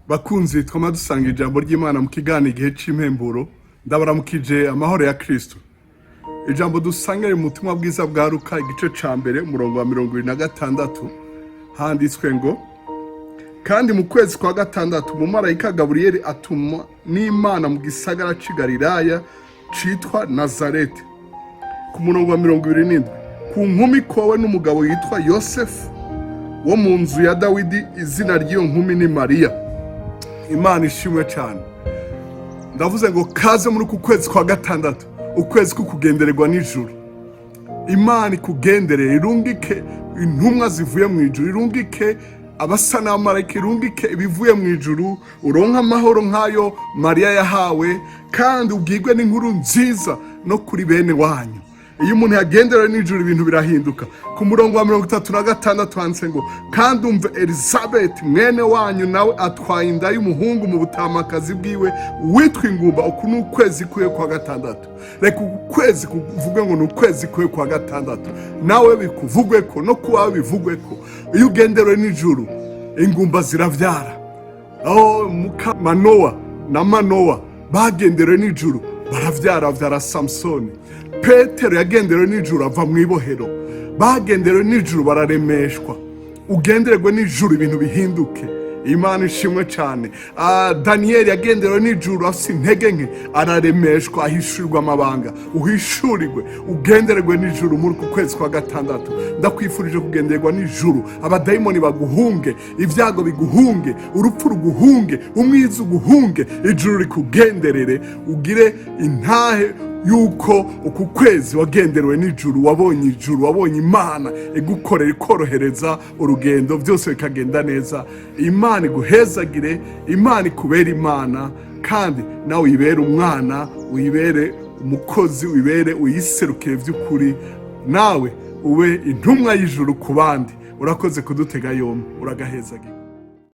Bakunzi twama dusanga ijambo ry'Imana mu kiganiro Igihe c'Impemburo, ndabaramukije amahoro ya Kristo. Ijambo dusanga mu butumwa bwiza bwa Luka, igice ca mbere, umurongo wa 26, handitswe ngo: "Kandi mu kwezi kwa gatandatu umumarayika Gaburiyeli atuma n'Imana mu gisagara c'i Galilaya citwa Nazareti." Ku murongo wa 27: "Ku nkumi ikowe n'umugabo yitwa Yosefu wo mu nzu ya Dawidi, izina ry'iyo nkumi ni Mariya." Imana ishimwe cyane. Ndavuze ngo kaze muri uku kwezi kwa gatandatu, ukwezi kukugendererwa n'ijuru. Imana ikugenderere, irungike intumwa zivuye mu ijuru, irungike abasa n'abamarayika, irungike ibivuye mu ijuru, uronke amahoro nk'ayo Mariya yahawe, kandi ubwirwe n'inkuru nziza no kuri bene wanyu. Iyo umuntu yagenderewe n'ijuru, ibintu birahinduka. Ku murongo wa 36 handitse ngo: "Kandi umve, Elizabeth mwene wanyu nawe atwaye inda y'umuhungu mu butamakazi bwiwe witwa ingumba. Uku ni ukwezi kwiwe kwa gatandatu." Reka uku kwezi kuvuge ngo ni ukwezi kwiwe kwa gatandatu, nawe bikuvugwe ko, no kubawe bivugwe ko. Iyo ugenderewe n'ijuru, ingumba ziravyara. Aho muka Manowa na Manowa bagenderewe n'ijuru, baravyara, bavyara Samusoni. Petero yagenderewe n'ijuru, ava mu ibohero. Bagenderewe n'ijuru, bararemeshwa. Ugendererwe n'ijuru, ibintu bihinduke. Imana ishimwe cyane. Daniyeli yagenderewe n'ijuru, afite intege nke, araremeshwa, ahishurirwa amabanga. Uhishurirwe, ugendererwe n'ijuru muri uku kwezi kwa gatandatu. Ndakwifurije kugendererwa n'ijuru. Abadayimoni baguhunge, ibyago biguhunge, urupfu ruguhunge, umwiza uguhunge, ijuru rikugenderere, ugire intahe yuko uku kwezi wagenderewe n'ijuru, wabonye ijuru, wabonye Imana igukorera, ikorohereza urugendo, byose bikagenda neza. Imana iguhezagire, Imana ikubere Imana, kandi nawe uyibere umwana, uyibere umukozi, uyibere, uyiserukire by'ukuri, nawe ube intumwa y'ijuru ku bandi. Urakoze kudutega yombi, uragahezagire.